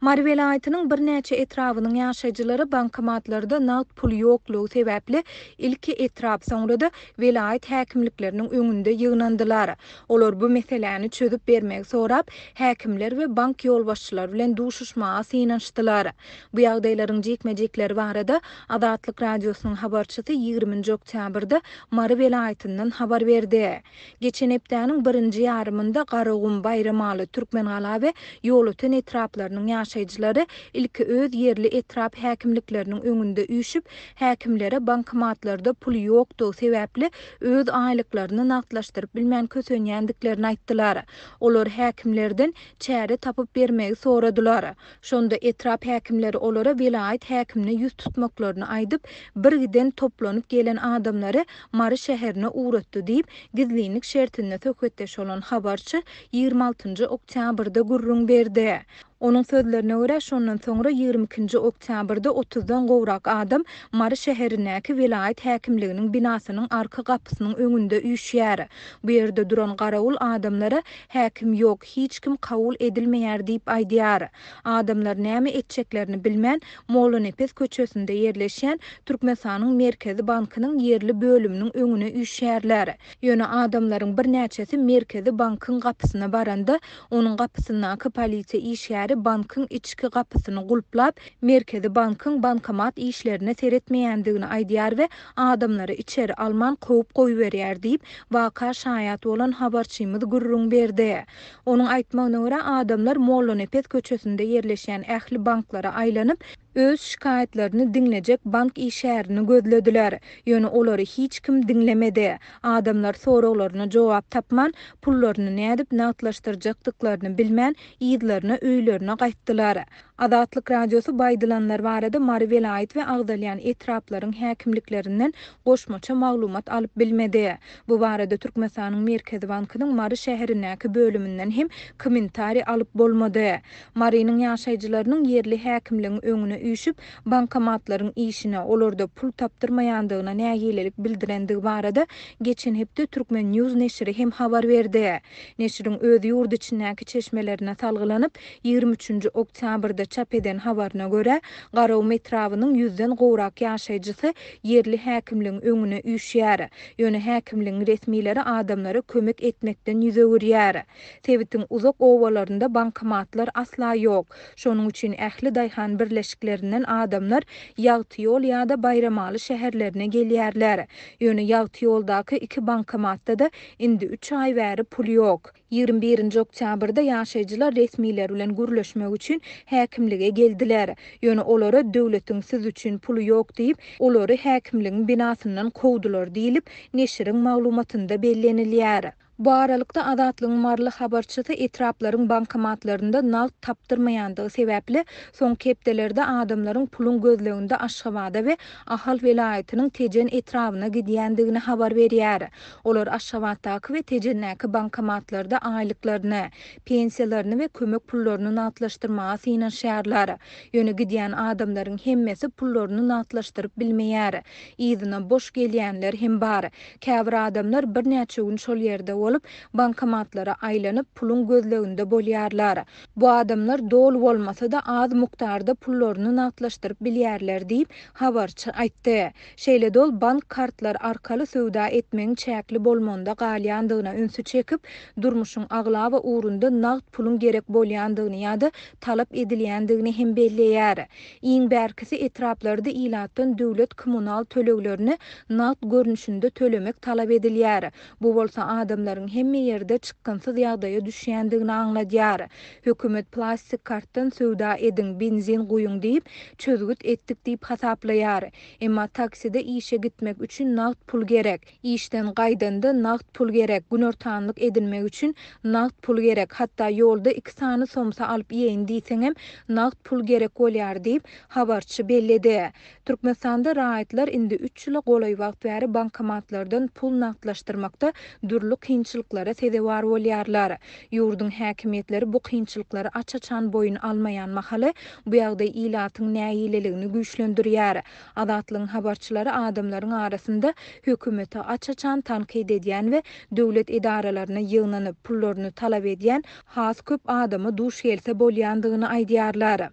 Mary welaýatynyň birnäçe etrabynyň ýaşaýjylary bankomatlarda nagt pul ýoklugy sebäpli ilki etrap, soňra-da welaýat häkimlikleriniň öňünde ýygnandylar. Olar bu meseläni çözüp bermegi sorap, häkimler we bank ýolbaşçylary bilen duşuşmaga synanyşdylar. Bu ýagdaýlaryň jikme-jikleri barada Azatlyk Radiosynyň habarçysy ýigriminji oktýabrda Mary welaýatyndan habar berdi. Geçen hepdäniň birinji ýarymynda Garagum, Baýramaly, Türkmengala we Ýolöten etraplarynyň ýaşaýjylary ilki öz ýerli etrap häkimlikleriniň öňünde üýşüp, häkimlere bankomatlarda pul ýokdugy sebäpli öz aýlyklaryny nagtlaşdyryp bilmän kösenýändiklerini aýtdylar. Olar häkimlerden çäre tapyp bermegi soradylar. Şonda etrap häkimleri olara welaýat häkimine ýüz tutmaklaryny aýdyp, birgiden toplanyp gelen adamlary Mary şäherine ugratdy diýip, gizlinlik şertinde söhbetdeş bolan habarçy 26 njy oktýabrda gürrüň berdi. Onuň sözlerine görä, şondan soňra 22 nji oktýabrda otuzdan gowrak adam Mary şäherindäki welaýat häkimliginiň binasynyň arka gapysynyň öňünde üýşýär. Bu ýerde duran garawul adamlara Häkim ýok, hiç kim kabul edilmeýär diýip aýdýar. Adamlar näme etjeklerini bilmän, Mollanepes köçesinde ýerleşýän Türkmenistanyň Merkezi bankynyň ýerli bölüminiň öňüne üýşýärler. Ýöne adamlaryň birnäçesi Merkezi bankyň gapysyna baranda, onuň gapysyndaky polisiýa işgäri bankyň içki gapysyny gulplap, Merkezi bankyň bankomat işlerine seretmeýändigini aýdýar we adamlary içeri alman kowup goýberýär diýip, waka şaýat bolan habarçymyz gürrüň berdi. Onuň aýtmagyna görä, adamlar Mollanepes köçesinde ýerleşýän ähli banklara aýlanyp, öz şikaýatlaryny diňlejek bank işgärini gözlediler. Ýöne olary hiç kim diňlemedi. Adamlar soraglaryna jogap tapman, pullaryny nädip nagtlaşdyrjakdyklaryny bilmän, yzlaryna öýlerine gaýtdylar. Azatlyk Radiosy bu aýdylanlar barada Mary welaýat we agzalýan etraplaryň häkimliklerinden goşmaça maglumat alyp bilmedi. Bu barada Türkmenistanyň Merkezi bankynyň Mary şäherindäki bölüminden hem kommentariý alyp bolmady. Marynyň ýaşaýjylarynyň ýerli häkimligiň öňüne üýşüp, bankomatlaryň işine, olarda pul tapdyrmaýandygyna nägilelik bildirendigi barada geçen hepde Turkmen. News neşiri hem habar berdi. Neşiriň öz ýurt içindäki çeşmelerine salgylanyp, 23-nji oktýabrda çap eden habaryna görä, Garagum etrabynyň ýüzden gowrak ýaşaýjysy ýerli häkimligiň öňüne üýşýär. Ýöne häkimligiň resmileri adamlara kömek etmekden ýüz öwürýär. Sebitiň uzak obalarynda bankomatlar asla ýok. Şonuň üçin ähli daýhan birleşiklerinden adamlar Ýagtyýol ýa-da Baýramaly şäherlerine gelýärler. Ýöne Ýagtyýoldaky iki bankomatda-da indi üç aý bäri pul ýok. 21-nji oktýabrda ýaşaýjylar resmiler bilen gürleşmek üçin häkimlige geldiler. Ýöne olara döwletiň siz üçin puly ýok diýip, olary häkimligiň binasyndan kowdular diýlip, neşiriň maglumatynda bellenilýär. Bu aralykda, Azatlygyň maryly habarçysy etraplaryň bankomatlarynda nagt tapdyrmaýandygy sebäpli, soňky hepdelerde adamlaryň puluň gözleginde Aşgabada we Ahal welaýatynyň Tejen etrabyna gidýändigini habar berýär. Olar Aşgabatdaky we Tejendäki bankomatlarda aýlyklaryny, pensiýalaryny we kömek pullaryny nagtlaşdyrmaga synanyşýarlar. Ýöne gidýän adamlaryň hemmesi pullaryny nagtlaşdyryp bilmeýär. Yzyna boş gelýänler hem bar. Käbir adamlar birnäçe gün şol ýerde bolup, bankomatlara aýlanyp, puluň gözleginde bolýarlar. Bu adamlar doly bolmasa-da, az mukdarda pullaryny nagtlaşdyryp bilýärler diýip, habarçy aýtdy. Şeýle-de ol bank kartlary arkaly söwda etmegiň çäkli bolmagynda galýandygyna ünsi çekip, durmuşyň aglaba ugrunda nagt puluň gerek bolýandygyny ýa-da talap edilýändigini hem belleýär. Iň bärkisi etraplarda ilatdan döwlet kommunal töleglerini nagt görnüşinde tölemek talap edilýär. Bu bolsa adamlaryň hemme ýerde çykgynsyz ýagdaýa düşýändigini aňladýar. Hökümet plastik kartdan söwda ediň, benzin guýuň diýip, çözgüt etdik diýip hasaplaýar. Emma takside işe gitmek üçin nagt pul gerek. Işden gaýdanda nagt pul gerek, günortanlyk edinmek üçin nagt pul gerek, hatda ýolda iki sany somsa alyp iýeýin diýseňem nagt pul gerek bolýar diýip, habarçy belledi. Türkmenistanda raýatlar indi üç ýyla golaý wagt bäri bankomatlardan pul nagtlaşdyrmakda dürli kynçylyklary. kynçylyklara sezewar bolýarlar. Ýurduň häkimiýetleri bu kynçylyklary aç-açan boýun almaýan mahaly, bu ýagdaý ilatyň nägileligini güýçlendirýär. Azatlygyň habarçylary adamlaryň arasynda hökümeti aç-açan tankyt edýän we döwlet edaralaryna ýygnanyp, pullaryny talap edýän has köp adama duş gelse bolýandygyny aýdýarlar.